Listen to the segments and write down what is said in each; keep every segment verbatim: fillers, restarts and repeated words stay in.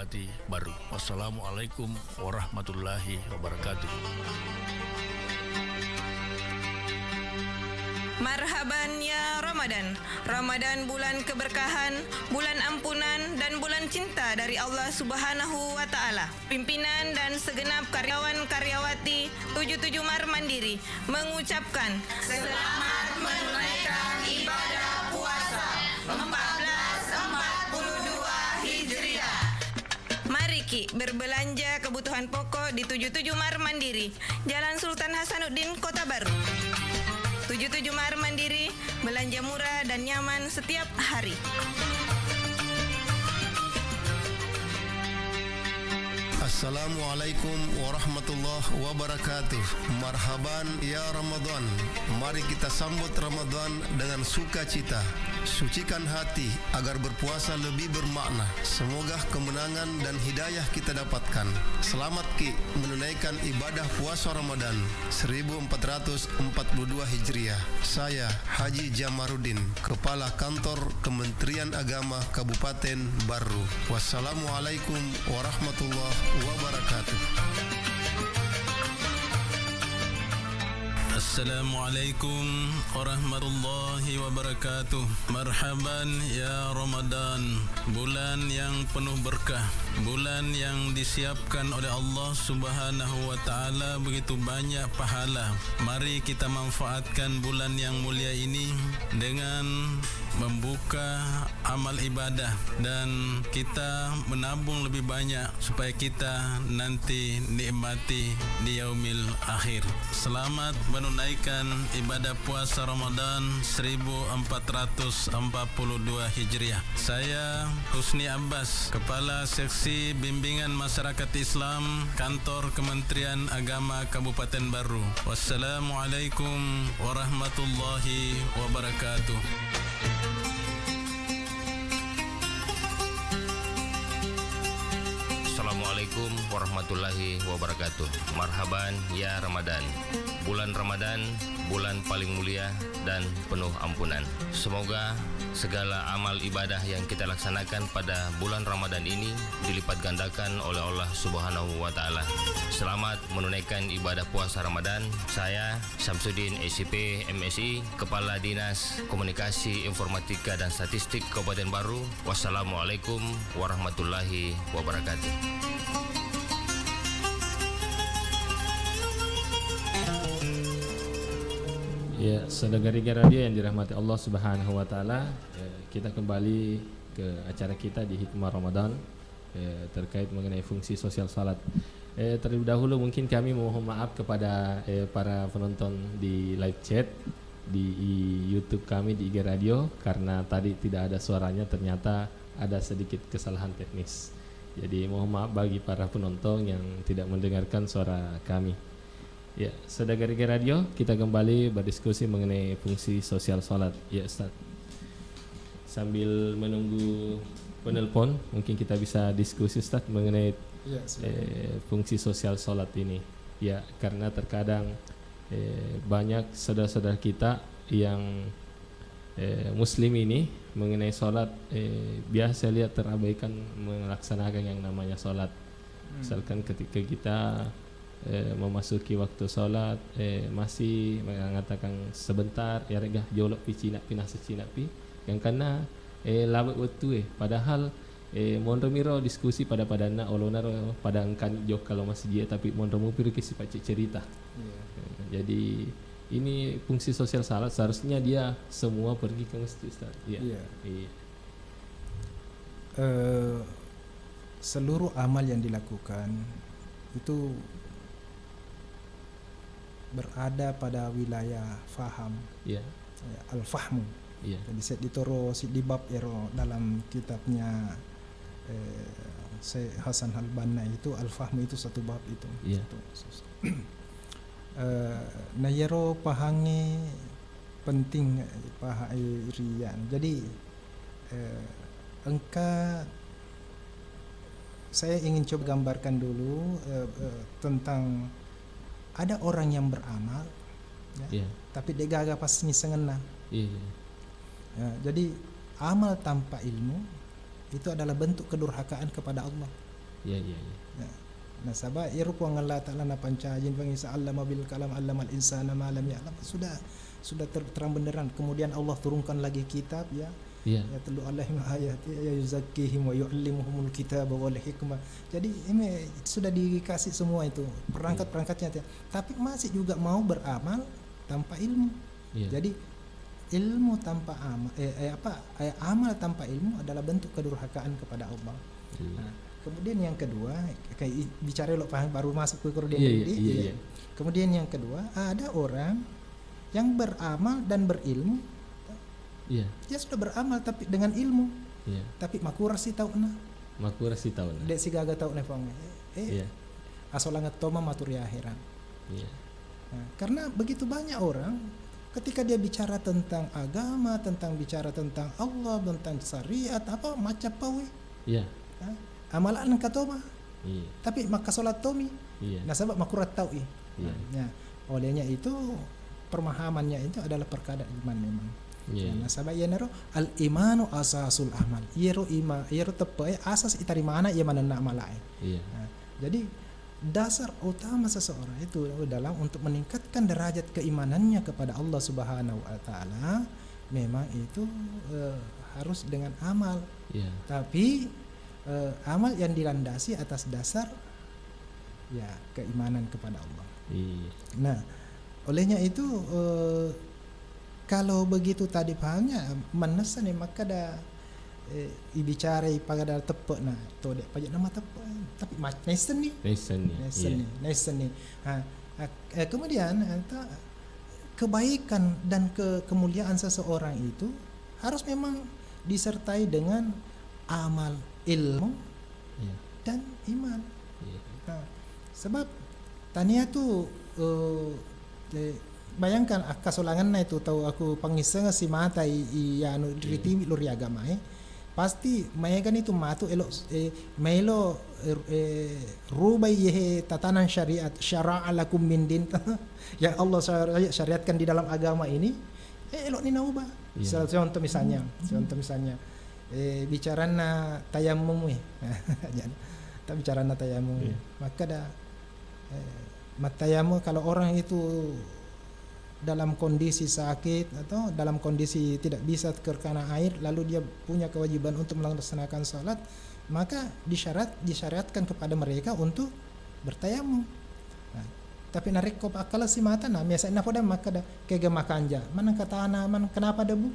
Ati Baru. Wassalamualaikum warahmatullahi wabarakatuh. Marhaban ya Ramadan. Ramadan bulan keberkahan, bulan ampunan, dan bulan cinta dari Allah Subhanahu wa Ta'ala. Pimpinan dan segenap karyawan karyawati tujuh tujuh Mar Mandiri mengucapkan selamat menunaikan ibadah puasa empat belas empat puluh dua Hijriah. Mari ki berbelanja kebutuhan pokok di tujuh tujuh Mar Mandiri, Jalan Sultan Hasanuddin, Kota Baru. Tujuh tujuh Mar Mandiri, belanja murah dan nyaman setiap hari. Assalamualaikum warahmatullahi wabarakatuh. Marhaban ya Ramadan. Mari kita sambut Ramadan dengan sukacita. Sucikan hati agar berpuasa lebih bermakna. Semoga kemenangan dan hidayah kita dapatkan. Selamat ki menunaikan ibadah puasa Ramadan seribu empat ratus empat puluh dua Hijriah. Saya Haji Jamaruddin, Kepala Kantor Kementerian Agama Kabupaten Barru. Wassalamualaikum warahmatullahi wabarakatuh. Assalamualaikum warahmatullahi wabarakatuh. Marhaban ya Ramadan, bulan yang penuh berkah, bulan yang disiapkan oleh Allah Subhanahu wa Ta'ala begitu banyak pahala. Mari kita manfaatkan bulan yang mulia ini dengan membuka amal ibadah dan kita menabung lebih banyak supaya kita nanti nikmati di yaumil akhir. Selamat menunaikan ibadah puasa Ramadan seribu empat ratus empat puluh dua Hijriah. Saya Husni Abbas, Kepala Seksi Bimbingan Masyarakat Islam, Kantor Kementerian Agama Kabupaten Barru. Wassalamualaikum warahmatullahi wabarakatuh. Assalamualaikum warahmatullahi wabarakatuh. Marhaban ya Ramadan. Bulan Ramadan, bulan paling mulia dan penuh ampunan. Semoga segala amal ibadah yang kita laksanakan pada bulan Ramadan ini dilipat gandakan oleh Allah Subhanahu wa Ta'ala. Selamat menunaikan ibadah puasa Ramadan. Saya Samsudin, S I P, M Si, Kepala Dinas Komunikasi, Informatika, dan Statistik Kabupaten Barru. Wassalamualaikum warahmatullahi wabarakatuh. Ya, saudara Gariga Radio yang dirahmati Allah Subhanahu wa Ta'ala, eh, kita kembali ke acara kita di Hikmah Ramadan, eh, terkait mengenai fungsi sosial salat. Eh, terlebih dahulu mungkin kami mohon maaf kepada, eh, para penonton di live chat di i-, YouTube kami di I G Radio karena tadi tidak ada suaranya, ternyata ada sedikit kesalahan teknis. Jadi mohon maaf bagi para penonton yang tidak mendengarkan suara kami. Ya, saudara Gariga Radio, kita kembali berdiskusi mengenai fungsi sosial salat. Ya, Ustaz. Sambil menunggu penelpon, mungkin kita bisa diskusi, Ustaz, mengenai, ya, silakan, eh, fungsi sosial salat ini. Ya, karena terkadang, eh, banyak saudara-saudara kita yang, eh, muslim ini mengenai salat, eh, biasa lihat terabaikan melaksanakan yang namanya salat. Hmm. Misalkan ketika kita, eh, memasuki waktu salat, eh, masih mengatakan sebentar, ya rega jolo pi cina pi nasa cina pi, yang karena, eh, labe wettu, eh, padahal, eh, monro miro diskusi pada-padanna olona ro pada engkani jokka lo masjid, tapi monro mupiro ki sifat cerita. Iya. Eh, jadi ini fungsi sosial salat, seharusnya dia semua pergi ke masjid, Ustaz. Iya. Iya. Iya. Eh, seluruh amal yang dilakukan itu berada pada wilayah faham. Iya. Ya, al-fahmu. Iya. Jadi, seddi toro, seddi bab ero dalam kitabnya, eh, Syekh Hasan Al-Banna itu, al-fahmu itu satu bab itu. Iya. Satu khusus. Eh, na iyaro pahangnge penting, eh, paha-, eh, rian. Jadi, eh, engka saya ingin coba gambarkan dulu, eh, eh, tentang ada orang yang beramal, ya, iya, tapi de gaga passingissengenna. Iya, iya. Ya, jadi amal tanpa ilmu itu adalah bentuk kedurhakaan kepada Allah. Iya, iya, iya. Ya. Nasaba iyaro Puang Allah Ta'ala napancaji, Puang Isa, "Allama bil kalam, allamal insana ma lam ya'lam." Sudah, sudah ter-, terang benderang. Kemudian Allah turunkan lagi kitab, ya. Iya. "Yatlu alaihim ayati, ya yuzakkihim wa yu'allimuhumul kitaba wal hikmah." Jadi ini sudah dikasih semua itu, perangkat-perangkatnya. Iya. Tapi masih juga mau beramal tanpa ilmu. Iya. Jadi ilmu tanpa ama-, eh, eh, apa, eh, amal tanpa ilmu adalah bentuk kedurhakaan kepada Allah. Iya. Nah, kemudian yang kedua, kayak i-, bicara lo paham baru masuk ke kemudian Iya, iya, tadi, iya, iya. Iya. Kemudian yang kedua, ada orang yang beramal dan berilmu, Iya. Dia sudah beramal tapi dengan ilmu. Iya. Tapi makurasi tau'na. Makurasi tau'na. Dek sigaga tau'na, Puang. Eh, Iya. Asolangeng toma matu ri akhirat. Iya. Nah, karena begitu banyak orang, ketika dia bicara tentang agama, tentang bicara tentang Allah, tentang syariat, apa, macca paui. Iya. Nah, amala'na engka toma. Iya. Tapi makkasolat tomi. Iya. Nasaba makurang tau'i. Iya. Nah, ya. Olehnya itu, pemahamannya itu adalah perkara iman memang. Iya, Ya, iya. Nasaba iyanaro al-imanu asasul amal. Iyaro ima-, iyaro teppe'e asas itarimana iya manenna amala'e. Iya. Nah, jadi dasar utama seseorang itu dalam untuk meningkatkan derajat keimanannya kepada Allah Subhanahu wa Ta'ala, memang itu, eh, harus dengan amal. Iya. Tapi, eh, amal yang dilandasi atas dasar, ya, keimanan kepada Allah. Iya. Nah, olehnya itu, eh, kalau begitu tadi pahamnya, mannessani makkeda, eh, ibicarai pada teppe'na, to de' paja nama teppe', tapi ma-, naissenni. Naissenni, Naissenni, iya. Naissenni. Ha, ak-, eh, kemudian, eh, ta-, kebaikan dan ke-, kemuliaan seseorang itu harus memang disertai dengan amal, ilmu, Iya. dan iman. Iya. Nah, sebab tania tu, eh, eh, bayangkan akkasolangenna itu tau aku pangissengeng simata i, i anu Iya. ritiwi lo ri agamae, pasti maegani tu matu elo, eh, maelo, eh, eh, rubai yehe tatanan syariat, syara'a lakum min din, yang Allah syari-, syariatkan di dalam agama ini, eh, elokni naubah. Iya. Misal, contoh misalnya, contoh misalnya, eh, bicaranna tayammum, eh. Jadi, ta bicaranna tayammum. Iya. Makkeda, eh, mattayammum kalau orang itu dalam kondisi sakit atau dalam kondisi tidak bisa terkena air, lalu dia punya kewajiban untuk melaksanakan salat, maka disyarat-, disyariatkan kepada mereka untuk bertayamum. Nah, tapi narekko pakkalasi mata, nah, misalna poda makkeda, "Kega makanja? Maneng katana, man-, kenapa debu?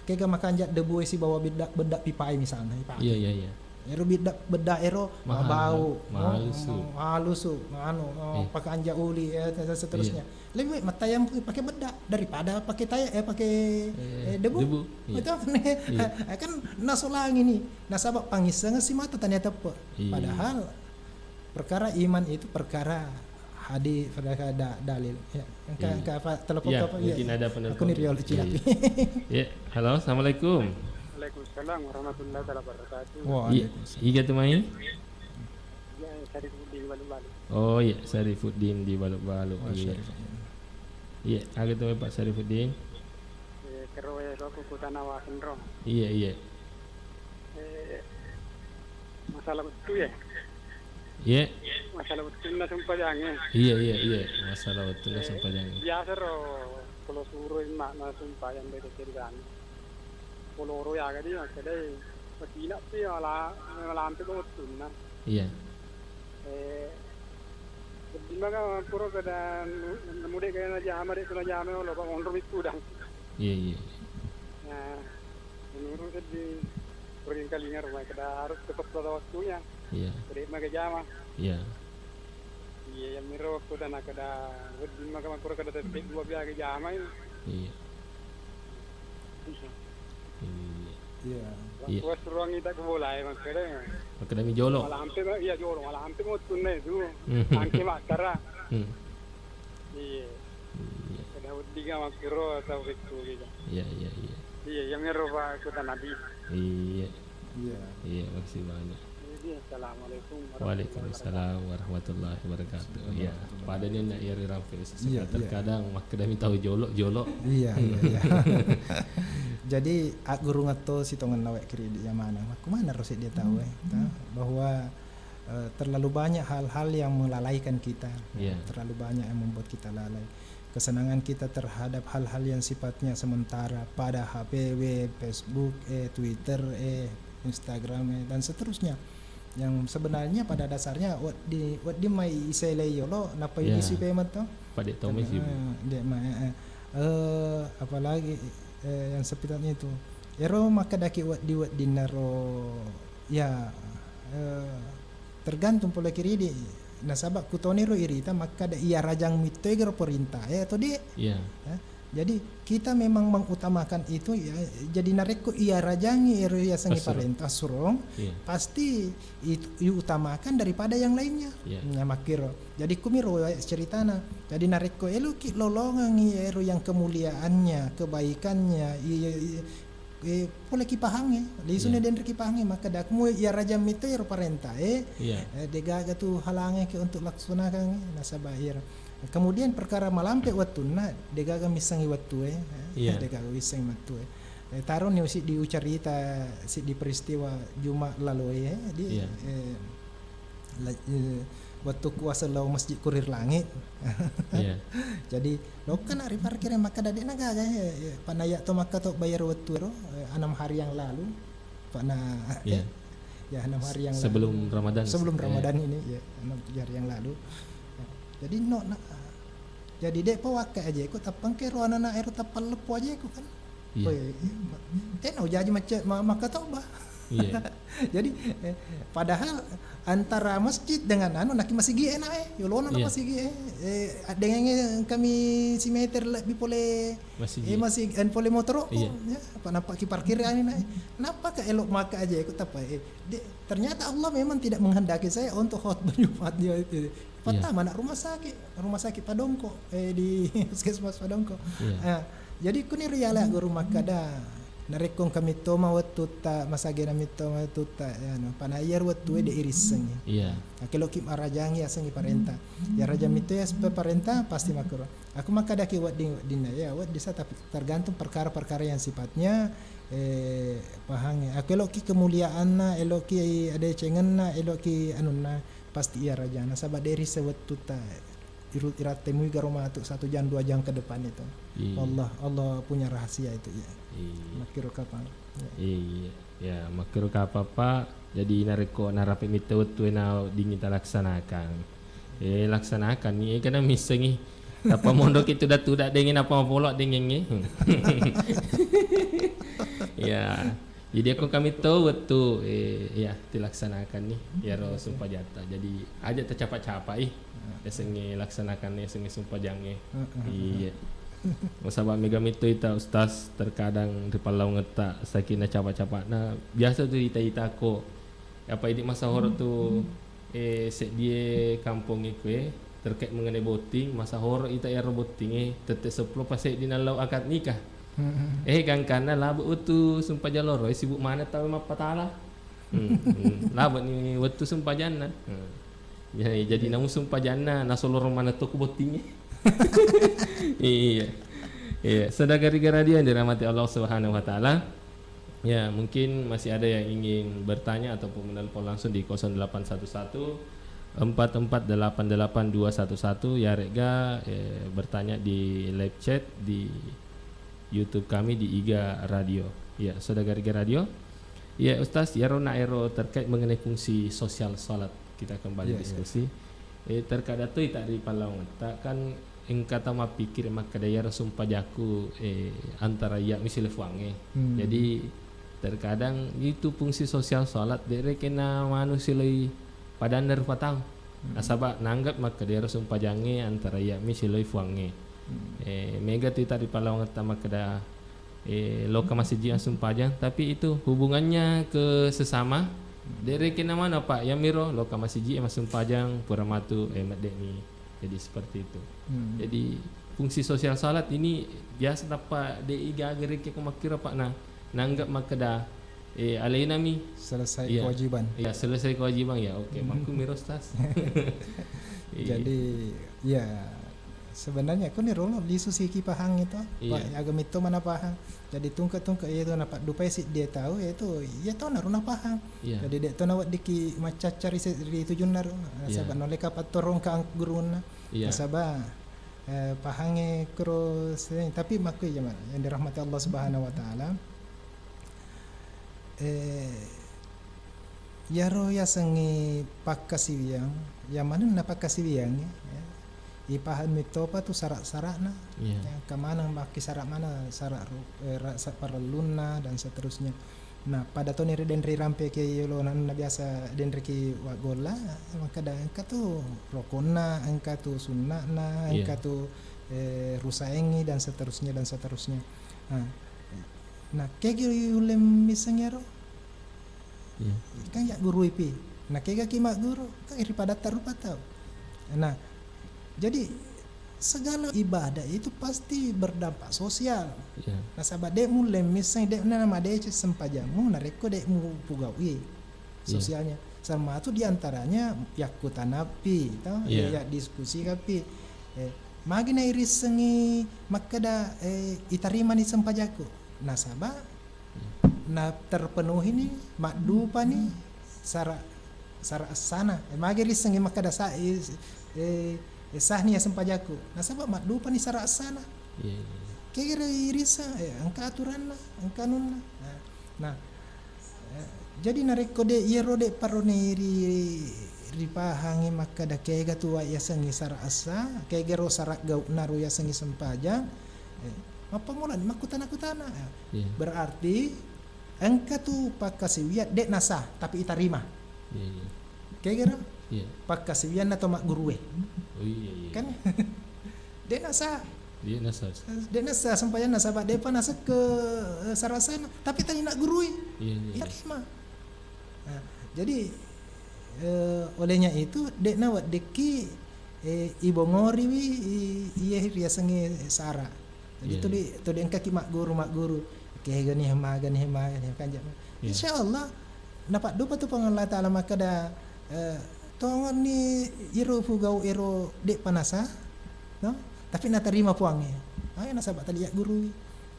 Kega makanja debu e sibawa bedda, bedda pipae misalna, ipake." Iya, iya, iya. Ero bedda, bedda ero Mahal, mabau, kan? Mahalusu. Oh, mahalusu, anu, oh, Iya. pakanja uli, eh, dan seterusnya. Iya. Lebih baik mattayamum pakai bedda daripada pakai taya-, eh, pakai, Eh, eh, debu. debu. Iya. Itu apa nih? Iya. Kan nasolangi nih. Nasaba pangissengeng simata tania teppe. Iya. Padahal perkara iman itu perkara hadis, perkara da-, dalil. Ya, engka, Iya. engka apa, telepon Iya, apa? Iya, mungkin iya. ada penelpon. Aku nih Riol Iya, Cina. iya. Iya, halo, assalamualaikum. Waalaikumsalam warahmatullahi taala wabarakatuh. Iya, Waalaikumsalam. Iga tu mai? Iya, Sarifuddin Balu-Balu. Oh, iya, Sarifuddin di Balu-Balu. Oh, Iya. Sarifuddin. Iya, aga tu mai, Pak Sarifuddin? Eh, kero e, lo ku kutana wasenro. Iya, iya. Eh, masalah wettu ya? Iya. Masalah wettunna sempajangnge. Iya, iya, iya. Masalah wettunna Eh, sempajangnge. Biasa ro, kalau suruh emakna sempajang beda ceritanya. Kalau ro ya gadi, makkedai, "Patina pi mala-, malampe ko wettunna." Iya. Eh, wedding maka pura kada nu-, nemu de' kaya najama, de' tu najama, lo, Pak, monro mi tudang. Iya, iya. Nah, menurut seddi, pergi kalinga rumah kada harus tepat pada waktunya. Iya. Kada maka jama. Iya. Iya, yang miro waktu dan kada wedding maka makura kada tetek dua biasa jama ini. Iya. Iya. Iya. Iya. Waktu suruang ita ke bola ya, makkeda. Makkeda mi jolo. Malah hampir, iya, jolo, malah hampir mau tunai tu. Hmm. Angke makkara. Hmm. Iya. Iya. Kada wedding makkuro tau itu gitu. Iya, iya, iya. Iya, yang miro Pak Sultan Nabi. Iya. Iya. Iya, makasih banyak. Jadi, assalamualaikum warahmatullahi Waalaikumsalam warahmatullahi wabarakatuh. Iya, pada ni nak iyari rampe Iya, iya. terkadang makkeda mi tau jolo, jolo. Iya, iya, iya. Jadi, aggurungetto sitongenna we' kiri di zamana. Makkumana ro seddi tau, eh, ta? Bahwa, Eh, terlalu banyak hal-hal yang melalaikan kita, ya, Iya. terlalu banyak yang membuat kita lalai. Kesenangan kita terhadap hal-hal yang sifatnya sementara, pada H P, web, Facebook, eh, Twitter, eh, Instagram, eh, dan seterusnya. Yang sebenarnya pada dasarnya wedding, wedding mai iselei yolo, nappa Iya. yudisi payment to. Pada to mai sih. Eh, de' ma, eh, eh. Eh, apalagi, eh, yang seperti itu. Ero makkedaki wedding-wedding naro, ya, eh, tergantung pole ki ridi. Nasaba kutoniro irita makkeda iya rajang mitto ero perintah, eh, atau de'. Iya. Eh, jadi kita memang mengutamakan itu, ya. Jadi narekko iya rajangi ero yasengnge Assurong. Parentah surong, Iya. pasti itu diutamakan daripada yang lainnya. Iya. Ya, makkiro. Jadi kumiro wae ceritana. Jadi narekko eloki lolongengi ero yang kemuliaannya, kebaikannya, iya, iya, eh, pole kipahangnge, lisuni Iya. denre kipahangnge, makkeda, "Aku iya raja mitto ero parentah, eh, Iya. eh, degaga tu halange ke untuk laksanakan, nasaba ero." Kemudian perkara malampe wettunna, degaga missengi wettue, eh, Iya. degaga missengi wettue. Eh, taroni usiddi ucarita siddi peristiwa Juma laloe, eh, di, Iya. eh, la-, eh, wettu kuasa lao masjid kurir langit. Iya. Jadi, lokka na riparkir makkeda de'na gaga, eh, eh, pana iya to makka to bayar wettu ero, eh, enam hari yang lalu. Pana, Iya. eh, ya, enam hari yang Sebelum lalu. Ramadan. Sebelum Iya. Ramadan ini, ya, enam, hari yang lalu. Jadi, no, na, jadi de'pa wakka ajeku, tappangke ro anak-anak ero tappalleppo ajeku kan. Iya. Woi, tena ujaji macet ma-, makka toba. Iya. Jadi, eh, padahal antara masjid dengan anu, naki masigi enak, eh, yolono na Iya. masigi, eh, eh, dengan kami simeter lebih pole, Masigi. Eh, masih, eh, pole motoro, Iya. Ya, apa nampak ki parkir ani na, eh. Napa ka elok maka aja ikut apa, eh. De-, ternyata Allah memang tidak menghendaki saya untuk khotbah Jumat dia itu. Pertama, nak rumah sakit, rumah sakit Padongko, eh, di puskesmas Padongko. Iya. Ah, jadi kuni riala guru makkada, narekko kami toma wettu ta, masagena mitto wettu ta, ya, no, pana iya wettu de irissengi. Iya. Akelo ki marajangi asengi parenta. Ya raja mitto ya sepe parenta pasti makuru. Aku makkada ki wedding, weddinna ya, wedding sa, tapi tergantung perkara-perkara yang sifatnya, eh, pahang. Akelo ki kemuliaanna, elo ki adecengenna, elo ki anunna. Pasti iya rajana, saba' de' risseng wettu ta iru-, irattemui garo matu satu jam, dua jam ke depan itu. Iya. Allah, Allah punya rahasia itu, ya. Iya. Makkiro kapang. Ya. Iya. Ya, makkiro kapang, Pak. Jadi narekko narapi mitte wettu e na dingin talaksanakan. Eh, laksanakan ni, eh, kana missengi. Tappa mondoki tuda-tuda dengeng, apa mapolo dengeng e. Ya. Jadi akko kami to wettu, eh, ya, tilaksanakan ni, iyaro sumpajatta. Jadi aja tacapa-capai. Yasengnge laksanakan ni, yasengnge sumpajangnge. Iya. Nasaba mega mitto ita, Ustaz, terkadang ri pallawangetta saking nacapa-capana. Biasa tu ita-ita ko, apa idi masahoro tu, eh, seddie kampongnge kue, terkait mengenai botting, masahoro ita ero bottingnge, tette seppulo pa seddi nallau akad nikah. Eh, gangkanna labe wettu sumpajang loro, eh, sibuk maneng tau mappatala. Hmm, hmm. Labe ni wettu sumpajanna. Hmm. Ya, jadi namu sumpajanna, nasoloro maneng to ku bottingnge. Iya. Iya, saudara Riga Radio yang dirahmati Allah Subhanahu wa Ta'ala. Ya, mungkin masih ada yang ingin bertanya ataupun menelpon langsung di kosong delapan satu satu, empat empat delapan delapan dua satu satu, ya, rega, eh, bertanya di live chat di YouTube kami di Iga Radio. Ya, saudara Iga Radio. Ya, Ustaz, iyaro na ero terkait mengenai fungsi sosial salat. Kita kembali Iya, iya. Diskusi. Eh, terkadang tu ita ri pallawangetta kan engka tau mappikir makkeda iyaro sumpajakku, eh, antara iya mi siloi Fuangnge. Hmm. Jadi terkadang itu fungsi sosial salat, de' rekeng na manu siloi padanna rupa tau. Hmm. Nasaba nanggap makkeda iyaro sumpajangnge antara iya mi siloi Fuangnge. Hmm. Eh, mega tu ita ri pallawangetta makkeda, eh, loka masiji sumpajang, tapi itu hubungannya ke sesama. De' rekeng na manu, Pak, iyamiro loka masiji massumpajang, pura matu, eh, medde ni. Jadi seperti itu. Hmm. Jadi fungsi sosial salat ini biasa tappa de' igaga rekeng ko makkiro, Pak, na nanggap makkeda, eh, alena mi. Selesai Iya. Kewajiban. Iya, selesai kewajiban ya. Oke, Hmm. makkumi ro, Ustaz. Iya. Jadi, ya, Sebenarnya kuni rolo lisu siki pahang itu. Iya. Pak, aga mitto mana pahang. Jadi tungke-tungke iya tu napaddupai siddi tau, iya tu, iya to naru napahang. Iya. Jadi dek to naweddiki maccacca ri se-, ri tujunna ro. Iya. Nasaba noleka pattorong ka gurunna. Iya. Nasaba, eh, pahange kuro se-, tapi makku iya, Mak, yang dirahmati Allah Subhanahu wa Ta'ala. Eh, iyaro yasengnge pakkasiwiang, iya manenna pakkasiwiangnge, ya. Ipahang mittopa tu sara'-sara'na, iya, ya, engka maneng makkisara' maneng sara' ru-, eh, ra-, sa-, parellunna dan seterusnya. Nah, pada toni ri denre rampe ke yolo nanna biasa denre ki waggolla, makkeda engka tu rokonna, engka tu sunna'na, iya, engka tu, eh, rusaengngi dan seterusnya dan seterusnya. Nah, Nah, kegi ulle misseng iyaro? Iya. Kan ya gurui pi. Nah, kega ki magguru? Kan ri padatta rupa tau. Nah, jadi segala ibadah itu pasti berdampak sosial. Iya. Nasaba de mulle misseng, de na madeceng sempajammu narekko de mu pugaui. Iya. Sosialnya. Sama tu diantaranya yakkutanappi, to? Iya. Ya diskusi kapi. Eh, magi na irissengi makkeda, eh, itarimani sempajakku. Nasaba na terpenuhini, maddupani sara-, sara essana. Eh, magi rissengi makkeda sa-, eh, eh, eh, sahni ya sempajakku. Nasaba maddupani sara essana. Iya, iya, iya. Kegere irisseng, eh, engka aturanna, engka anunna. Nah, nah, eh, jadi narekko de, iyaro de paroni ri, ripahangi makkeda kega tu wa yasengi sara essa, kegero sara gau'na ro yasengi sempajang, eh, mappammulani makkutana-kutana. Eh, iya, berarti engka tu pakkasiwiang de nasah, tapi itarima. Iya, iya. Kegero? Iya. Pakkasiwianna to maggurue. Oh, iya, iya. Kan? De nasah. Iya, nasah. De nasah sempajanna, saba depa nasekke, eh, sarasana, tapi tani naggurui. Iya, iya, iya. Itarima. Nah, jadi, eh, olehnya itu, de naweddikki, eh, ibongoriwi, i-, iye riasengnge sara. Jadi, iya, tuli, iya, tuli engkaki magguru, magguru. Kegani, magani, magani, kan, ja-, iya, insya Allah, napaddupa tu Puang Allah Ta'ala makkeda, eh, tongengni iro pugau ero de panasa, no? Tapi natarima Puangnge. Ayo nasaba tali gurui.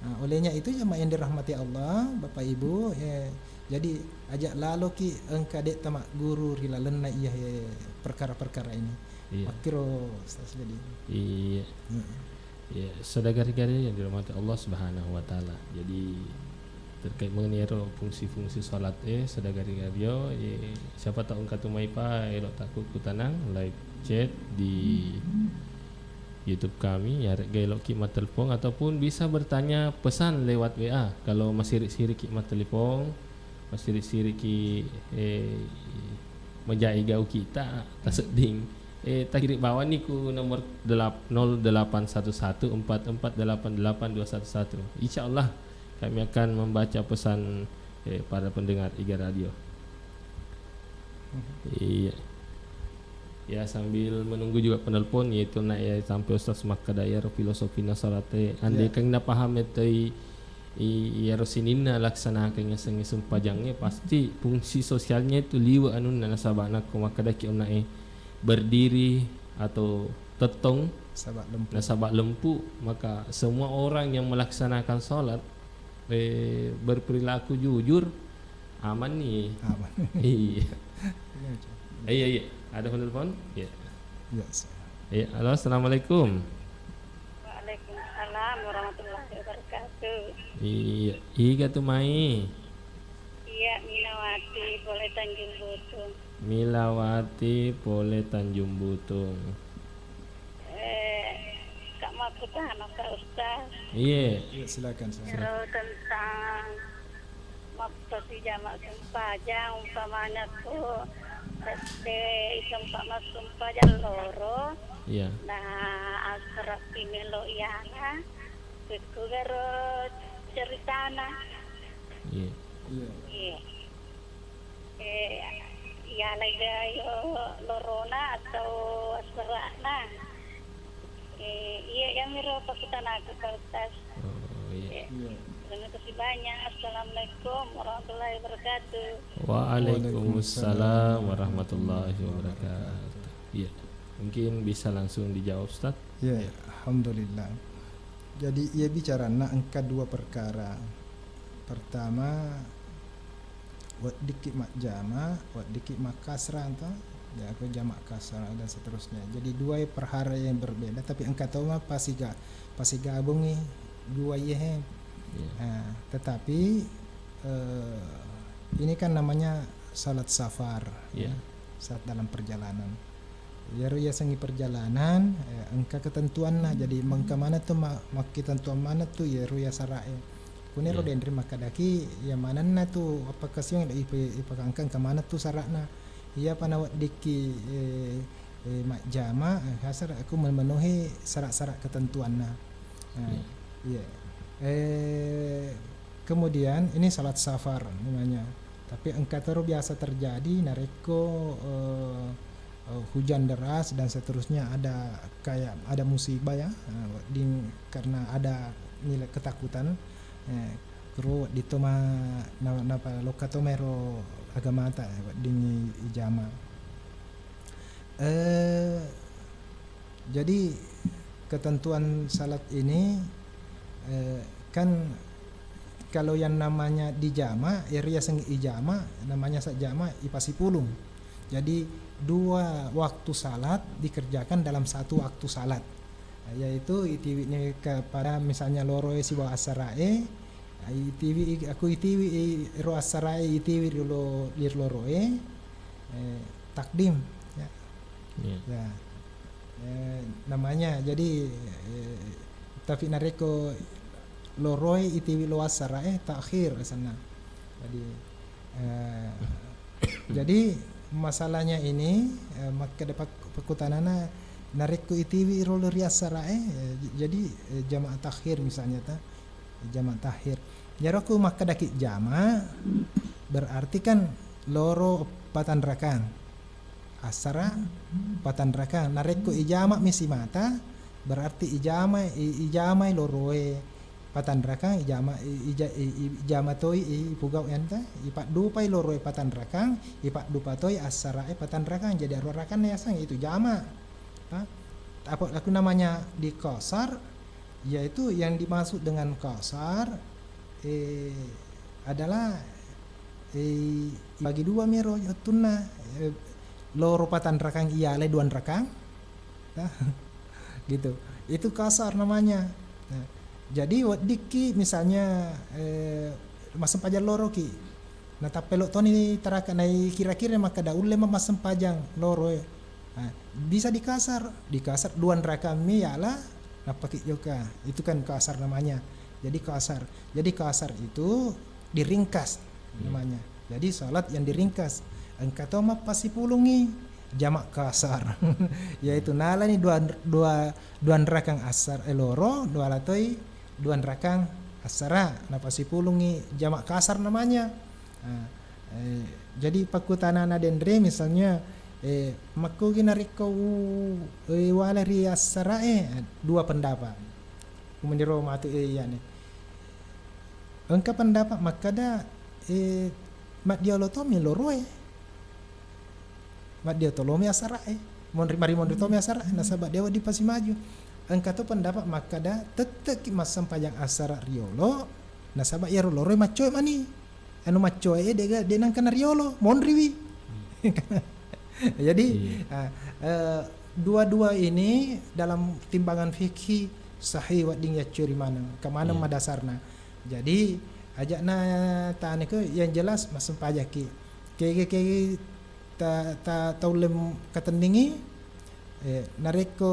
Nah, olehnya itu jamaah yang dirahmati Allah, Bapak Ibu, eh, jadi aja laloki engka de tamagguru ri lalenna iya, eh, perkara-perkara ini. Iya. Makkiro, Ustaz, jadi. Iya. Mm-mm. Ya, saudara-saudari yang dirahmati Allah Subhanahu wa Ta'ala. Jadi, terkait mengenai ero fungsi-fungsi salat, eh, saudara-saudari, eh, siapa tahu engka tu maipa elo takku kutanang, live chat di YouTube kami, ya, rega eloki mattelepon ataupun bisa bertanya pesan lewat W A. Kalau masiri-siriki mattelepon, masiri-siriki, eh, majai gau kita, tasedding. Eh, takiri bawani ku nomor delap-, nol delapan satu satu empat empat delapan delapan dua satu satu. Insya Allah kami akan membaca pesan, eh, para pendengar Iga Radio. Mhm. Iya. Ya, sambil menunggu juga penelpon, yaitu nak ya sampai Ustaz makkeda iyaro filosofi nasarate, andai, iya, kan napaham itu i, i, iyaro sininna laksanakeng yasengnge sempajangnge, pasti fungsi sosialnya itu liwe anunna, nasaba nakko makkedaki onna e berdiri atau tettong, saba lempu, nasaba lempu, maka semua orang yang melaksanakan salat, eh, berperilaku jujur, aman nih. Aman. Iya. Iya, Cak. Iya, iya. Ada penelpon? Iya. Iya, Cak. Iya, halo, assalamualaikum. Waalaikumsalam warahmatullahi wabarakatuh. Iya, iga tu mai? Iya, Minawati, pole Tanjung Butung. Milawati, pole Tanjung Butung. Eh, Kak, makkutana, Kak Ustaz. Iye. Iya, silakan, silakan. Kalau tentang waktu si jama sempajang, umpamanya tu sedde isempa massempajang loro, iya, nah, asera pimelo iyana, kegaro ceritana. Iya. Iya. Iya. Eh, iyalai ga yo lorona atau assera'na? Eh, iya, iyamiro pakkutanaku, Pak Ustaz. Oh, iya. Eh, iya, terima kasih banyak. Assalamualaikum warahmatullahi wabarakatuh. Waalaikumsalam warahmatullahi wabarakatuh. Iya. Mungkin bisa langsung dijawab, Ustaz. Iya, iya. Alhamdulillah. Jadi, iya bicaranna engka dua perkara. Pertama, weddikki majjama, weddikki makkasra to, ya, aku jama kasra dan seterusnya. Jadi, dua perkara yang berbeda, tapi engka to ma pasiga-, pasigabungi dua iya he. Iya. Nah, tetapi, eh, ini kan namanya salat safar, Iya. ya, saat dalam perjalanan. Iyaro yasengngi perjalanan, eh, engka ketentuanna. Jadi, mengka maneng tu ma-, makketentuan maneng tu iyaro iya sara'e. Kuniro Iya. denre makkadaki, iya manenna tu appakkasiwiang ipe-, ipakangka engka maneng tu sara'na. Iyapa naweddikki, eh, eh, majjama, eh, hasara aku memenuhi sara'-sara' ketentuanna. Nah, Iya. iya. Eh, kemudian ini salat safar namanya. Tapi engka tero biasa terjadi narekko, eh, eh, hujan deras dan seterusnya, ada kayak ada musibah ya, eh, wedding karena ada nilai ketakutan, eh, kuro wedding to ma-, na-, napalokka to mero agamata, eh, wedding ijama. Eh, jadi ketentuan salat ini, eh, kan kalau yang namanya dijama, iyaro yaseng ijama, namanya sa jama, ipasipulung. Jadi dua waktu salat dikerjakan dalam satu waktu salat. Yaitu itiwi ni kepada misalnya loroe sibawa assarae, itiwi, aku itiwi ro assarae, itiwi ri lo-, ri loroe, eh, takdim, ya. Iya. Ya. Eh, namanya, jadi, eh, tapi narekko loroe itiwi lo assarae, takhir asenna. Jadi, eh, jadi masalahnya ini, eh, makkeda pak-, pakkutanana, narekko itiwi rolo ri assarae, eh, j-, jadi, eh, jamaah takhir misalnya ta, jamaah takhir. Iyaro ku makkedaki jama, berarti kan loro patanrakang. Assara patanrakang. Narekko ijama mi simata, berarti ijama, i-, ijamai loroe patanrakang, ijama, i-, ija-, i-, i-, ijama toi i-, ipugau enta, ipaddupai loroe patanrakang, ipaddupa toi assarae patanrakang. Jadi aruarakanna yaseng itu jama. Ha? Apa, aku namanya di qasar, yaitu yang dimaksud dengan qasar, eh, adalah, eh, bagi dua mero wettunna, eh, loro patanrakang iyalai duanrakang, nah, gitu. Itu qasar namanya. Nah, jadi weddikki misalnya, eh, massempajang loroki, natappelo toni taraka nai kira-kira makkeda ulle ma-, massempajang loroe. Nah, bisa dikasar, dikasar duanrakang mi yala nappaki jokka. Itu kan kasar namanya. Jadi kasar. Jadi kasar itu diringkas Iya. namanya. Jadi salat yang diringkas. Engka to mappasipulungi jama kasar. Yaitu nalani dua, dua, duanrakang assar-, eh, loro, dua latoi duanrakang assara, napasipulungi jama kasar namanya. Nah, eh, jadi pakkutanana denre misalnya, eh, makkugi narekko u-, eh, wala ri assarae, eh, dua pendapat. Umeniro matu, eh, iyane. Engka pendapat makkeda, eh, maddiolo tomi loroe. Maddio tolomi asara'e. Monri, mari monri tomi asara'e, nasaba dewa dipasimaju. Engka to pendapat makkeda, tette'ki massempajang asara riolo, nasaba iyaro loroi maccoe mani. Anu maccoe e dega, de nangka nariolo, monriwi. Jadi, Iya. ah, eh, dua-dua ini dalam timbangan fikih sahih wedding yaccuri maneng, kemaneng Iya. madasarna. Jadi, aja'na tane ke yang jelas massempajakki. Kege-kege ta-, ta-, taulle m-, katendingi, eh, narekko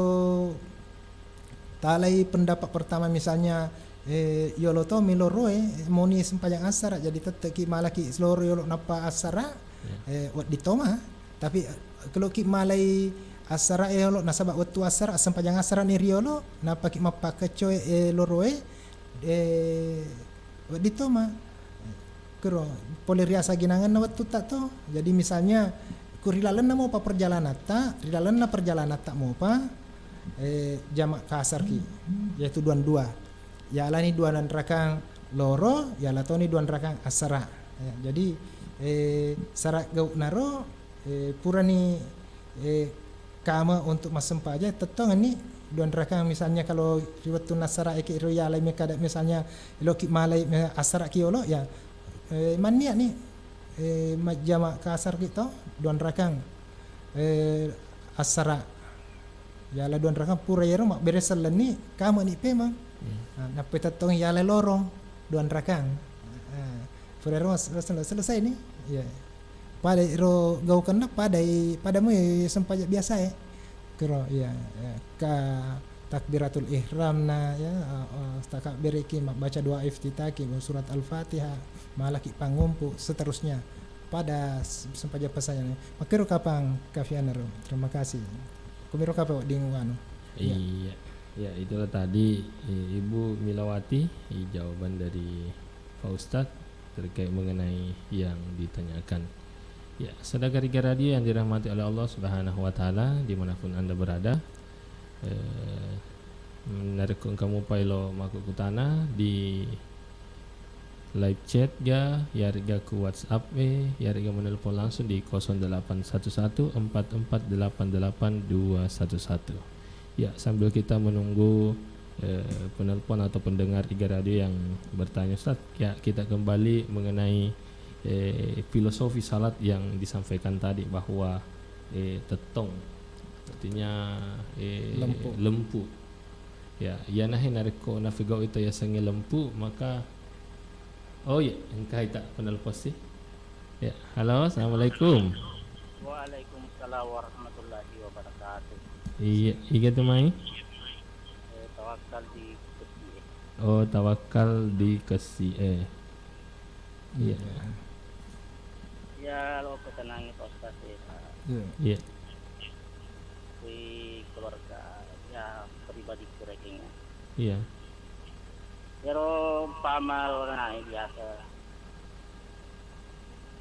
talai pendapat pertama misalnya, eh, yolo to miloroe, moni sempajang asara, jadi tette'ki malaki loro yolo nappa asara, Iya. eh, wedding toma. Tapi, eh, keloki malai asara e yolo, nasaba wettu asara, sempajang asara ni riolo, nappaki mappakeccoe, eh, loroe, eh, wedding toma. Kuro, pole riasa ginangenna wettutta to. Jadi misalnya, ku ri lalenna mopa perjalananta, ri lalenna perjalananta mopa, eh, jama kasarki, yaitu duan dua. Yalani duan rakang loro, yala toni duan rakang asara. Ya, jadi, eh, sara gau'naro, eh, purani, eh, kama untuk massempajang, tettongenni duanrakang. Misalnya kalau ri wettunna assara'eki ro yalai mekada, misalnya eloki malai me-, assara'ki yolo, ya, eh, mannia'ni, eh, majjama kasarki to, duanrakang, eh, assara. Yala duanrakang pura yero mabbere sellenni, kamani pemeng. Iya. Nah, nappa tettong yala lorong duanrakang. Ah, pura yero mas-, sel-, selesai ni. Iya. Pada ro gaukenna padai, pada mui sempajang biasa e. Kero, iya, iya. Ka takbiratul ihramna, ya, eh, eh, takabbiriki, mabbaca doa iftitahki, surat Al-Fatihah, malaki pangumpu, seterusnya. Pada s-, sempajang pasajana. Makkero kapang kafiana ro. Terima kasih. Kumiro kapang wedding anu. Iya. Iya. Ya, itulah tadi, eh, Ibu Milawati, eh, jawaban dari Pak Ustadz terkait mengenai yang ditanyakan. Ya, saudara Riga Radio yang dirahmati oleh Allah Subhanahu wa Ta'ala, dimanapun Anda berada, eh, narekko engka mupa elo makkukutana di live chat ga, yarega ku WhatsApp e, yarega menelpon langsung di kosong delapan satu satu empat empat delapan delapan dua satu satu. Ya, sambil kita menunggu, eh, penelpon atau pendengar Iga Radio yang bertanya, Ustaz, ya, kita kembali mengenai, eh, filosofi salat yang disampaikan tadi bahwa, eh, tettong, artinya, eh, lempu. Lempu. Ya, iyanahe narekko nafigau'i to yasengnge lempu, maka, oh iya, engkai ta penelpon si. Ya, halo, assalamualaikum. Waalaikumsalam warahmatullahi wabarakatuh. Iya, iga tu mai? Eh, Tawakkal di Kesi. Oh, Tawakkal di Kesi, eh. Iya. Iya. Ya, lo ketenangi Pak Ustaz ya. Iya. Iya. Di keluarga, ya, pribadi kurekengnya. Iya. Iyaro umpama ro nae biasa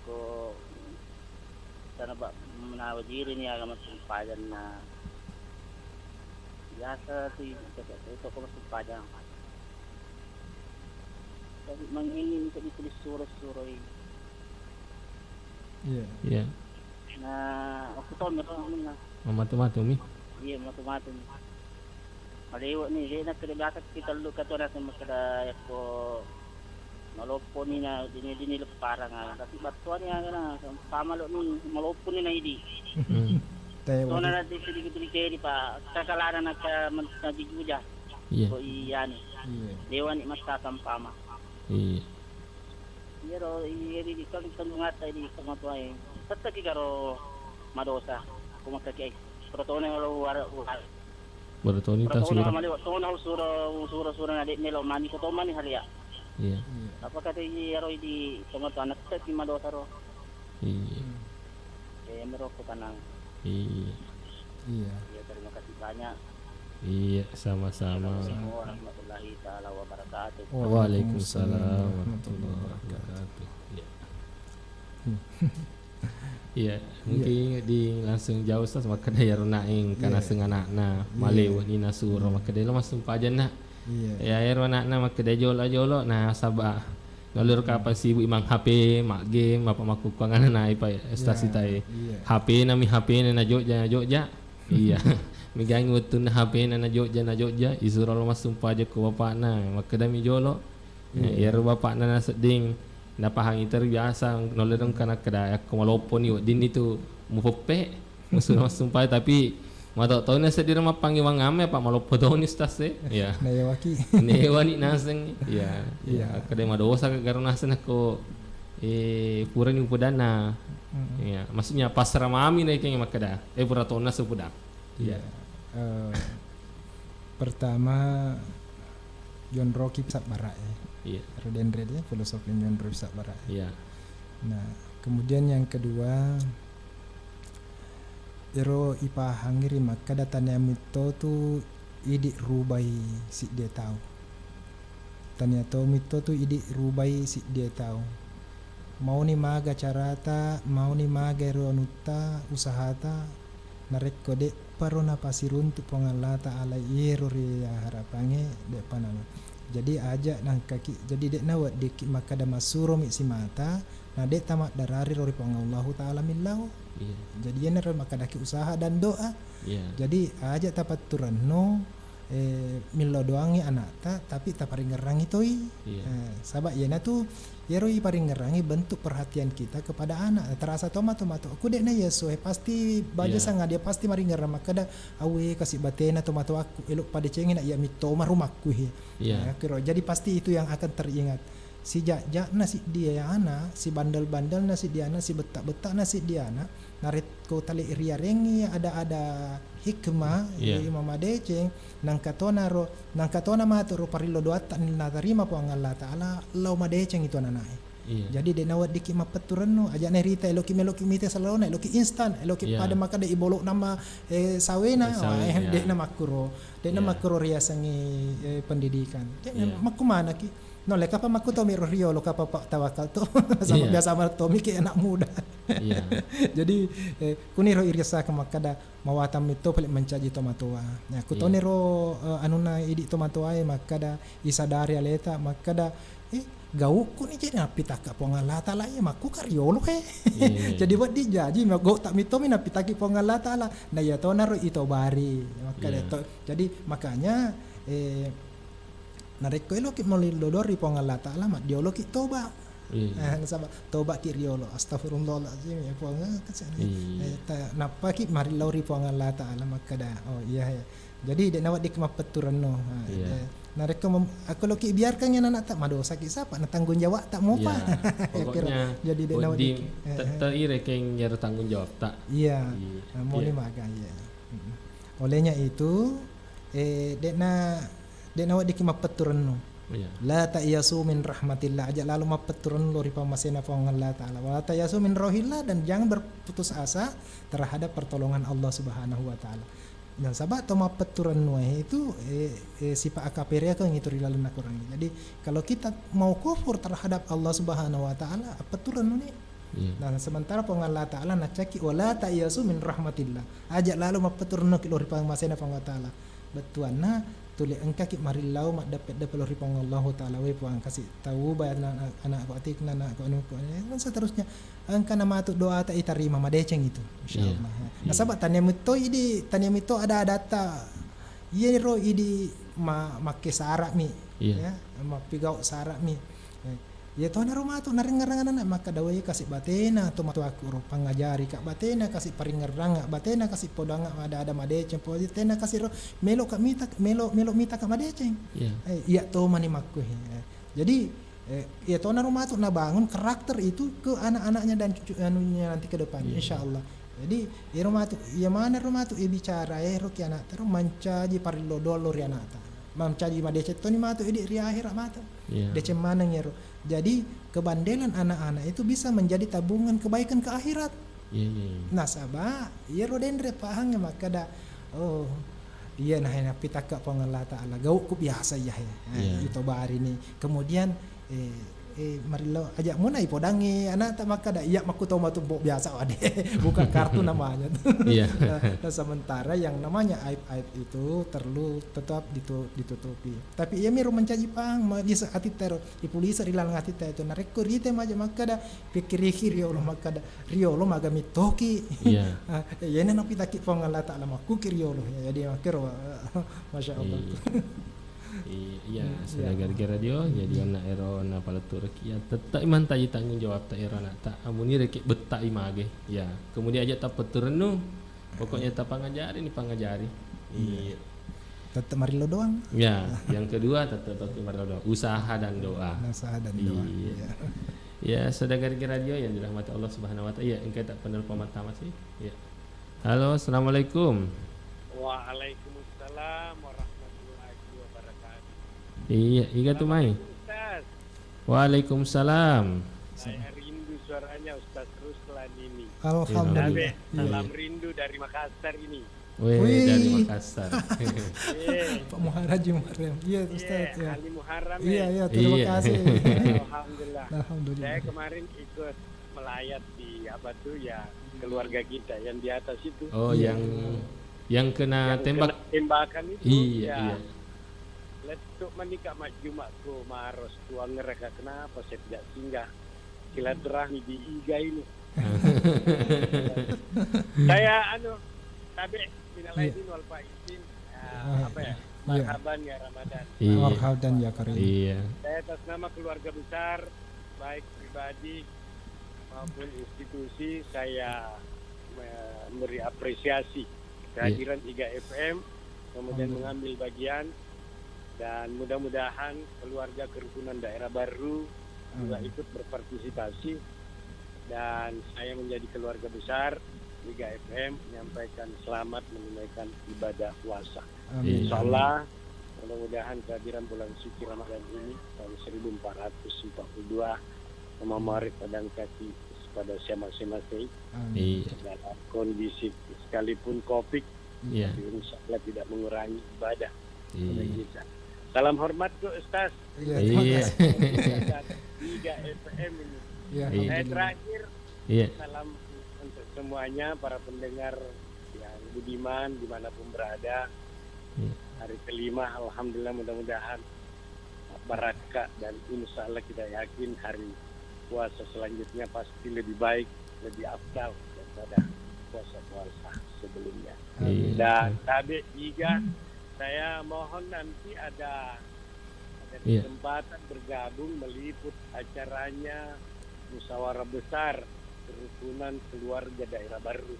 ko tana ba-, menawa jirini aga massempajanna. Biasa si toko, toko massempajan. Tapi mangini untuk ditulis suro-suroi. Iya. Iya. Nah, aku tahu mereka mana. Mamatu-matu mi. Iya, matu-matu mi. Malewa ni, de' nakkeda biasa kita lu kata orang sama kada yakko maloppo ni na dini-dini lepparang, ah. Tapi battuani aga na, sama lo ni maloppo ni na idi. Hmm. Tona nanti sedikit dikeri, Pak. Kakalana naka men-, najijuja. Iya. Ko iyani. Iya. Dewa ni masa sampama. Iya. Iyaro, iyari di kan, kan mengata di kamatuai. Tette ki garo madosa. Ko makkaki ai. Protone lo war-, war-, Berarti toni protone tasura. Male tona usuro, usuro, usuro na de' melo mani ko tomani halia. Iya. Iya. Apa kata iyaro di kamatuai tette ki madosa ro. Iya. Hmm. Eh, mero ko tanang. Iya. Iya. Iya, terima kasih banyak. Iya, sama-sama. Assalamualaikum warahmatullahi taala wabarakatuh. Waalaikumsalam warahmatullahi wabarakatuh. Iya. Hmm. Iya, iya. Mungkin di langsung jauh, Ustaz, makkeda iyaro naeng kana, iya, seng anakna, iya, malewa ni nasuro, makkeda lo massumpajang, Nak. Iya. Ya, ero anakna makkeda jolo-jolo, nasaba nalur kapang sibuk imang H P, ma game, apa makkukkuang anakna ipa stasi, iya, tae. Iya. H P nami H P na, na jogja, na jogja. Iya. Megangi wettunna H P na, na jogja, na jogja, isuro lo massumpajang ko bapakna, makkedami jolo. Eh, iya, iyaro bapakna nasedding napahangi terbiasa, nolledong kana keda yakko maloppo ni wedding ni tu mupeppe. Massu-, massumpajang, tapi matau-tau na sedding mappangewang ame apa maloppo toni, Ustaz, e. Iya. Nayewaki. Newani naseng. Iya. Iya. Iya. Akkeda madosa ka garo naseng nakko, eh, purani upodanna. Mm-mm. Iya. Maksudnya pasrah mami naikeng makkeda. Eh, pura tona sepudang. Iya. Iya. Eh, pertama, yonroki sabbara e. Iya. Ro denre de, filosofi yonroki sabbara e. Iya. Nah, kemudian yang kedua, ero ipahangi ri makkeda tania mitto tu idi rubai siddie tau. Tania to mitto tu idi rubai siddie tau. Mauni maga carata, mauni maga ero anutta, usahata, narekko de'paro napasiruntu Puang Allah Ta'ala iyero ri harapangnge, de'pa nanu. Jadi aja nangkaki, jadi de'na weddikki makkeda massuromi simata, na de' tamaddarari ro ri Puang Allahu Ta'ala millau. Iya. Jadi, iyanaro makkedaki usaha dan doa. Iya. Jadi, aja tapatturenno, eh, millau doangngi anakta, tapi taparingngerangngi toi. Iya. Eh, saba' iyanatu, iyaro iparingngerangngi bentuk perhatian kita kepada anak. Terasa to matu-matu, aku de'na yeso, eh, pasti baja Iya. sangadie, pasti maringngerang makkeda, "Awe, kasi batena to matu aku, elo padecengi na iya mitto ma rumakku he." Iya. Eh, kiro. Jadi, pasti itu yang akan teringat. Sija'ja'na siddi ana, sibandel-bandelna siddi ana, sibetta-betta'na siddi ana, narekko tali riarengngi ada-ada hikmah, Iya. eh, mamadeceng, nangka tonaro, nangka tona matu ro parillo doatta natarima Puang Allah Ta'ala, lao madeceng itu anana'e. Iya. Jadi, de' naweddikki mappettu rennu, aja' nairita eloki meloki mite salona, eloki instan, eloki Iya. pada makkeda ibolo nama, eh, sawena, Eh, sawe, wah, eh, iya. de' namakkuro, de' Iya. namakkuro riasengngi, eh, pendidikan. De' Iya. makkumanaki. Naulle kapang makkutomi ro riolo, kapang pa tawakal to. Sama Iya. biasa matomi ke anak muda. Iya. Jadi, eh, kuniro iriassakeng makkeda mawatang mitto pale mancaji tomatoa. Ya, Iya. kutoniro, eh, anunna idi tomatoae makkeda isadari aleta, makkeda, eh, gaukku ni jadi nappitakka Puang Allah Ta'ala, iya makku ka riolo he. Iya. Jadi wedding jaji, gau'ta mittomi nappitaki Puang Allah Ta'ala. Na iya tonaro itobari. Makkeda Iya. to. Jadi makanya, eh, Narekko eloki malillo doang ri Puang Allah Ta'ala, maddioloki toba. Iya. Eh, nasaba tobaki riolo, "Astagfirullahaladzim, ya Puang, eh, kecil." Iya. Eh, ta-, nappaki marillau ri Puang Allah Ta'ala makkeda, "Oh, iya, ya." Jadi, de' naweddikki mappettu rennu. Nah, Iya. eh, narekko mem-, akko loki biarkan ya anakta, madosaki sapa? Na tanggung jawabta mopa. Iya. Ya, kira. Pokoknya jadi, de' wedding naweddikki. Eh, eh. Tette irekeng iyaro tanggung jawabta. Iya. Iya. Nah, moni Iya. maga, iya. Mm-mm. Olehnya itu, eh, de'na De' naweddikki mappettu rennu. Iya. La ta'yasu min rahmatillah, aja' lalo mappettu rennu lao ri pammasena Puang Allah Ta'ala. Wala ta'yasu min rauhillah, dan jangan berputus asa terhadap pertolongan Allah Subhanahu wa Ta'ala. Nasaba' to mappettu rennu e itu, eh, eh, sipa' akapereakeng itu ri lalenna Quran. Jadi, kalau kita mau kufur terhadap Allah Subhanahu wa Ta'ala, appettu rennu ni. Iya. Nah, sementara Puang Allah Ta'ala naccakki, "Wala ta'yasu min rahmatillah." Aja' lalo mappettu rennuki lao ri pammasena Puang Allah Ta'ala. Bettuanna, tuli engkaki marillau maddeppe-deppe lao ri Puang Allahu Ta'ala, "We Puang, kasi tauba na-, na-, anakku atikna, anakku anuku," dan seterusnya. Engkana matu doata itarima, madeceng itu, Iya. insyaallah. Iya. Nasaba' tania mitto idi, tania mitto ada-adatta. Iyaro idi ma-, makke sara'mi, Iya. ya, mappigau' sara'mi. Eh, Iyatonaro matu naringngerang anana' makkeda, "Wé, kasi' batena to matoakku ro, pangajarika' batena, kasi' paringngerranga' batena, kasi' podangnga' ada-ada madécéng, batena kasi' ro, mélo'ka' mita, mélo', mélo' mitaka' madécéng." Iya. Eh, iya' to mani makkué. Eh, jadi, eh, iyatonaro matu nabangun karakter itu ke anak-anaknya dan cucu, anunya nanti ke depan, Iya. insyaallah. Jadi, iyaro matu, iya maneng ro matu, eh, bicara, eh, ro ki ana'ta ro mancaji parillo doang lao ri ana'ta. Mancaji madécéng toni matu, idi' ri ahéra' matu. Iya. Décéng maneng iyaro. Jadi, kebandelan anak-anak itu bisa menjadi tabungan kebaikan ke akhirat. Iya, iya, iya. Nasaba', iyaro dénré' pahangnge makkeda, "Oh, iya nah, nappitakka' Puang Allah Ta'ala, gau'ku biasa iya, ya." Nah, Iya. itu barini. Kemudian, eh, eh, marillo, aja' muna ipodangngi ana'ta makkeda, "Iya' makkuto matu, Mbok, biasa, wadé." Buka kartu namanya tuh. Iya. Nah, nah, sementara yang namanya aib-aib itu perlu tetap ditu-, ditutupi. Tapi iya miro mancaji pahang, ma-, bisa atitta ro, ipulisa ri laleng atitta itu. Narékko rité maja makkeda, pikkiriki riolo makkeda, riolo maga mittoki. Iya. Ah, iyana napitaki' Puang Allah Ta'ala makkuki riolo. Ya, jadi makkero, Masya Allah. Iya. I-, iya, Hmm, iya. Sudah gara-gara dia, jadi Hmm. anak ero napalettureki. Ya, tetap mancaji tanggung jawabta ero ana'ta. Amuni rékki' betta'i magé. Ya, kemudian aja' tappetturennu. Pokoknya tapangajari ni pangajari. Iya. Iya. Tetap marillo doang. Ya, yang kedua tetap, tetap marillo doang. Usaha dan doa. Usaha dan doa. Iya. Iya. Ya, saudara di radio yang dirahmati Allah Subhanahu wa Ta'ala. Iya, engka tak penelpon pertama sih. Iya. Halo, assalamualaikum. Waalaikumsalam warahmatullahi wabarakatuh. Iya, iga tu mai. Assalamualaikum, Ustaz. Waalaikumsalam. Saya rindu suaranya Ustaz Ruslan ini. Alhamdulillah. Iya. Salam rindu dari Makassar ini. Wéh, Wih. Dari Makassar. Iya. Pak Muhar-, Haji Muharrem. Iya, Ustaz, Iya, ya. Ali Muharrem, Iya, ya. Iya, terima Iya. kasih. Alhamdulillah. Alhamdulillah. Saya kemarin ikut melayat di, apa tuh, ya, keluarga kita yang di atas itu. Oh, Iya. yang, yang kena Yang tembak. kena tembakan itu, Iya, ya. Iya. Lettu' manika majjuma' ku Maros, ku angeraka kenapa saya tidak singgah silaturahmi di Iga ini. Saya anu, tabe, minal Iya. aidin wal faizin. Ya, Ah, apa ya? iya. Marhaban ya Ramadan. Iya. Marhaban ya Karim. Iya. Saya atas nama keluarga besar, baik pribadi maupun institusi, saya memberi apresiasi Iya. kehadiran Iga F M, kemudian Alhamdulillah. mengambil bagian, dan mudah-mudahan keluarga kerukunan daerah baru juga Amin. ikut berpartisipasi, dan saya menjadi keluarga besar Iga F M menyampaikan selamat menunaikan ibadah puasa. Amin. Iya. Insya Allah, mudah-mudahan kehadiran bulan suci Ramadan ini, tahun seribu empat ratus empat puluh dua, Muhammad Marid Padang Kaki pada siang masing-masing Amin. Iya. dalam kondisi sekalipun covid, Iya. tapi insya Allah tidak mengurangi ibadah kepada Iya. kita. Salam hormat ke Ustaz. Iya, terima Iya. kasih. Iga F M ini. Iya, Iya. Eh, alhamdulillah. terakhir, Iya. salam untuk semuanya, para pendengar yang budiman, dimanapun berada. Iya. Hari kelima, alhamdulillah, mudah-mudahan barakah, dan insya Allah kita yakin hari puasa selanjutnya pasti lebih baik, lebih afdal daripada puasa-puasa sebelumnya. Amin. Iya. Dan tabe Iga, saya mohon nanti ada, ada Iya. kesempatan bergabung meliput acaranya musyawarah besar kerukunan keluarga daerah baru.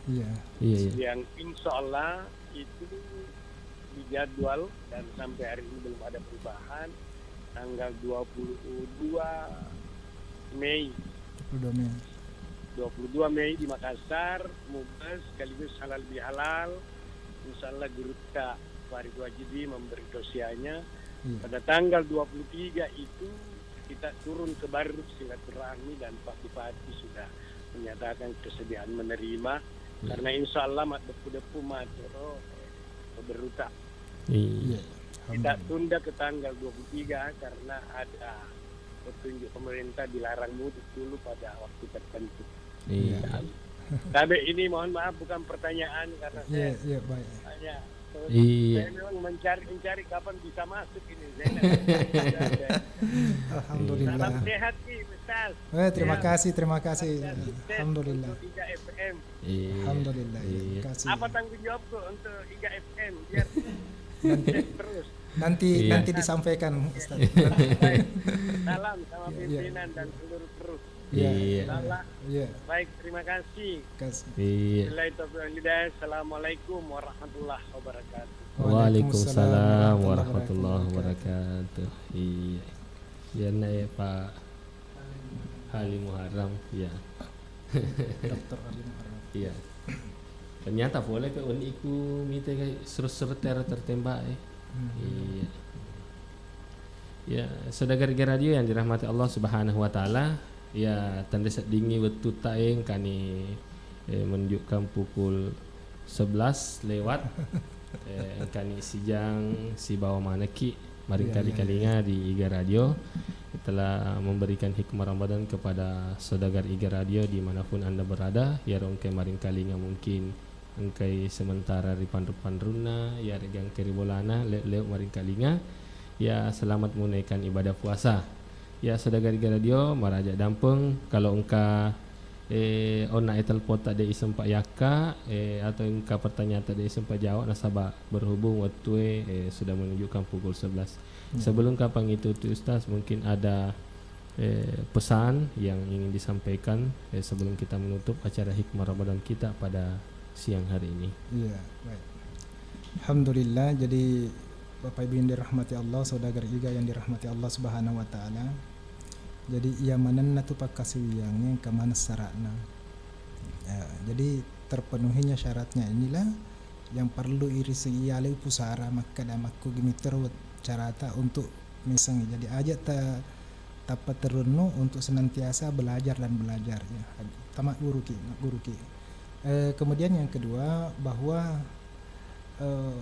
Iya. Iya, iya. Yang insya Allah itu dijadwal dan sampai hari ini belum ada perubahan, tanggal dua puluh dua Mei. Dua puluh dua Mei. Dua puluh dua Mei di Makassar, mubes sekaligus halal bihalal. Insya Allah Gurutta Farid Wajidi memberi tausiahnya. Iya. Pada tanggal dua puluh tiga itu kita turun ke Barru silaturahmi dan Pak Bupati sudah menyatakan kesediaan menerima. Iya. Karena insya Allah mat depu-depu matero, eh, Barruta. Iya. Iya, Kita alhamdulillah. tunda ke tanggal dua puluh tiga karena ada petunjuk pemerintah dilarang mudik dulu pada waktu tertentu. Iya. Iya. Tabe ini mohon maaf bukan pertanyaan karena Iya, saya iya, baik. hanya Iya. saya memang mencari, mencari kapan bisa masuk ini. Saya nggak tahu. Alhamdulillah. Salam sehat, Ki, Ustaz. Eh, terima Iya. kasih, terima kasih. Salam sukses Alhamdulillah. untuk Iga F M. Iya. Alhamdulillah, ya, Iya. terima kasih. Apa tanggung jawabku untuk Iga F M? Biar Nanti, sukses terus. nanti, Iya. nanti disampaikan, Ustaz. Iya. Nanti. Baik. Salam sama Iya, iya. pimpinan dan seluruh kru. Iya. Iya. Salah. Iya. Baik, terima kasih. Kasih. Iya. Billahi taufiq wal hidayah. Assalamualaikum warahmatullahi wabarakatuh. Waalaikumsalam Waalaikumsalam warahmatullahi warahmatullahi wabarakatuh. Iya. Iya, nah, ya, Pak Halim Muharram. Iya. Doktor Halim Muharram. Iya. Ternyata boleh ke unik iku mite kai serut-serut teror tertembak, eh. Hmm. Iya. Ya, saudara Iga Radio yang dirahmati Allah Subhanahu wa Ta'ala, ya, tanda seddingi wettu ta engkani, eh, menunjukkan pukul sebelas lewat, eh, engkani sijang sibawa manekki maringkali Iya, iya, kalinga iya. di Iga Radio telah memberikan hikmah Ramadan kepada saudara Iga Radio dimanapun Anda berada, ya rongke maringkalinga mungkin engkai sementara ri panru-panrunna, iyare'ga engkai ri bolana, le-, leo maringkalinga, ya selamat menunaikan ibadah puasa. Ya, saudara Iga Radio, maraja dampeng, kalau engka, eh, onna e telpon ta de isempa yakka, eh, atau engka pertanyaan ta de isempa jawab, nasaba berhubung wettue, eh, sudah menunjukkan pukul sebelas. Hmm. Sebelum ka pangitutu Ustaz, mungkin ada eh, pesan yang ingin disampaikan, eh, sebelum kita menutup acara Hikmah Ramadan kita pada siang hari ini? Iya, baik. Alhamdulillah, jadi Bapak Ibu yang dirahmati Allah, saudara Iga yang dirahmati Allah Subhanahu wa Ta'ala. Jadi, iya manenna tu pakkasiwiyangnge, engka maneng syaratna. Ya, jadi terpenuhinya syaratnya inilah yang perlu irisi iyalai pusara makkeda makkugi mitero carata untuk misengngi. Jadi aja ta-, tappa terunnu untuk senantiasa belajar dan belajar, ya. Tama guru ki, guru ki. Eh, kemudian yang kedua bahwa, eh,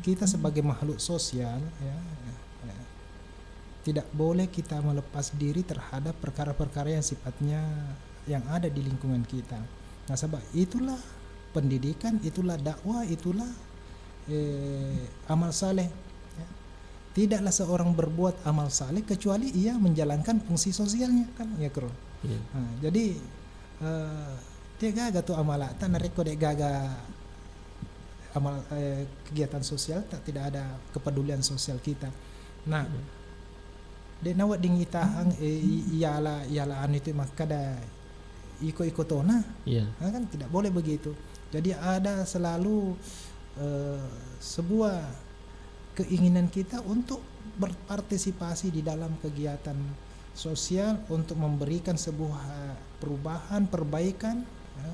kita sebagai makhluk sosial, ya, ya, ya, tidak boleh kita melepas diri terhadap perkara-perkara yang sifatnya yang ada di lingkungan kita. Nasaba itulah pendidikan, itulah dakwah, itulah, eh, amal saleh. Ya. Tidaklah seorang berbuat amal saleh kecuali ia menjalankan fungsi sosialnya, kan, ya, Kro? Iya. Nah, jadi, Eh, de' gaga tu amalata narekko de' gaga amal, eh, kegiatan sosial, tak, tidak ada kepedulian sosial kita. Nah, de' nawedding itahang, eh, i-, iala, iala anu itu makkada iko-iko tona. Iya. Nah, kan tidak boleh begitu. Jadi ada selalu, eh, sebuah keinginan kita untuk berpartisipasi di dalam kegiatan sosial, untuk memberikan sebuah, eh, perubahan, perbaikan, ya.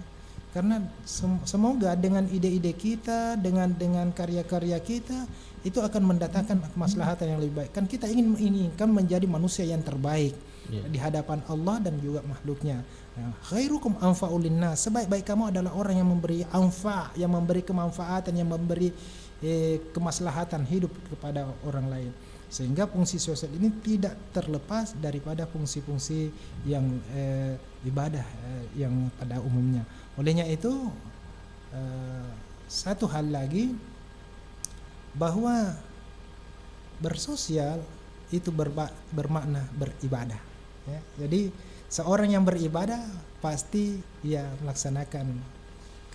Karena sem-, semoga dengan ide-ide kita, dengan, dengan karya-karya kita, itu akan mendatangkan kemaslahatan yang lebih baik. Kan kita ingin, inginkan menjadi manusia yang terbaik, iya, di hadapan Allah dan juga makhluknya. Ya, khairukum anfa'u linnas. Sebaik-baik kamu adalah orang yang memberi anfa, yang memberi kemanfaatan, yang memberi, eh, kemaslahatan hidup kepada orang lain. Sehingga fungsi sosial ini tidak terlepas daripada fungsi-fungsi yang, eh, ibadah, eh, yang pada umumnya. Olehnya itu, eh, satu hal lagi, bahwa bersosial itu berba-, bermakna beribadah, ya. Jadi, seorang yang beribadah pasti ia melaksanakan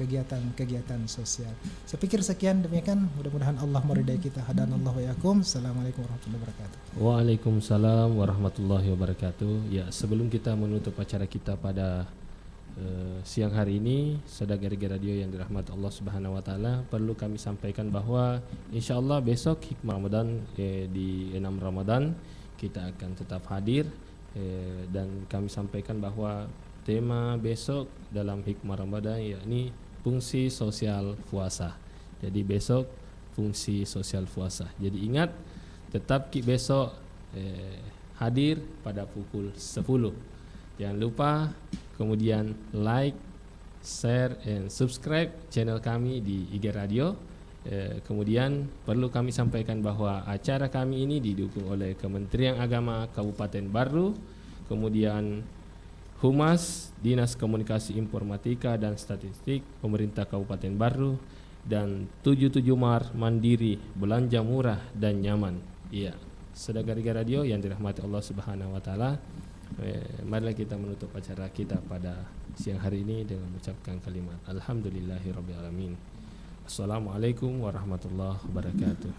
kegiatan-kegiatan sosial. Saya pikir sekian, demikian. Mudah-mudahan Allah meridai kita. Hadanallahu wa iyyakum. Assalamualaikum warahmatullahi wabarakatuh. Waalaikumsalam warahmatullahi wabarakatuh. Ya, sebelum kita menutup acara kita pada, eh, siang hari ini, saudara Gariga Radio yang dirahmati Allah Subhanahu wa Ta'ala, perlu kami sampaikan bahwa insya Allah besok Hikmah Ramadan, eh, di enam Ramadan kita akan tetap hadir, eh, dan kami sampaikan bahwa tema besok dalam Hikmah Ramadan yakni fungsi sosial puasa. Jadi besok fungsi sosial puasa. Jadi ingat, tetap ki besok, eh, hadir pada pukul sepuluh. Jangan lupa kemudian like, share, and subscribe channel kami di I G Radio. Eh, kemudian perlu kami sampaikan bahwa acara kami ini didukung oleh Kementerian Agama Kabupaten Barru, kemudian Humas, Dinas Komunikasi Informatika dan Statistik Pemerintah Kabupaten Barru, dan tujuh tujuh Mar Mandiri, belanja murah dan nyaman. Iya, saudara Gariga Radio yang dirahmati Allah Subhanahu wa Ta'ala, eh, marilah kita menutup acara kita pada siang hari ini dengan mengucapkan kalimat Alhamdulillahirabbil alamin. Assalamualaikum warahmatullahi wabarakatuh.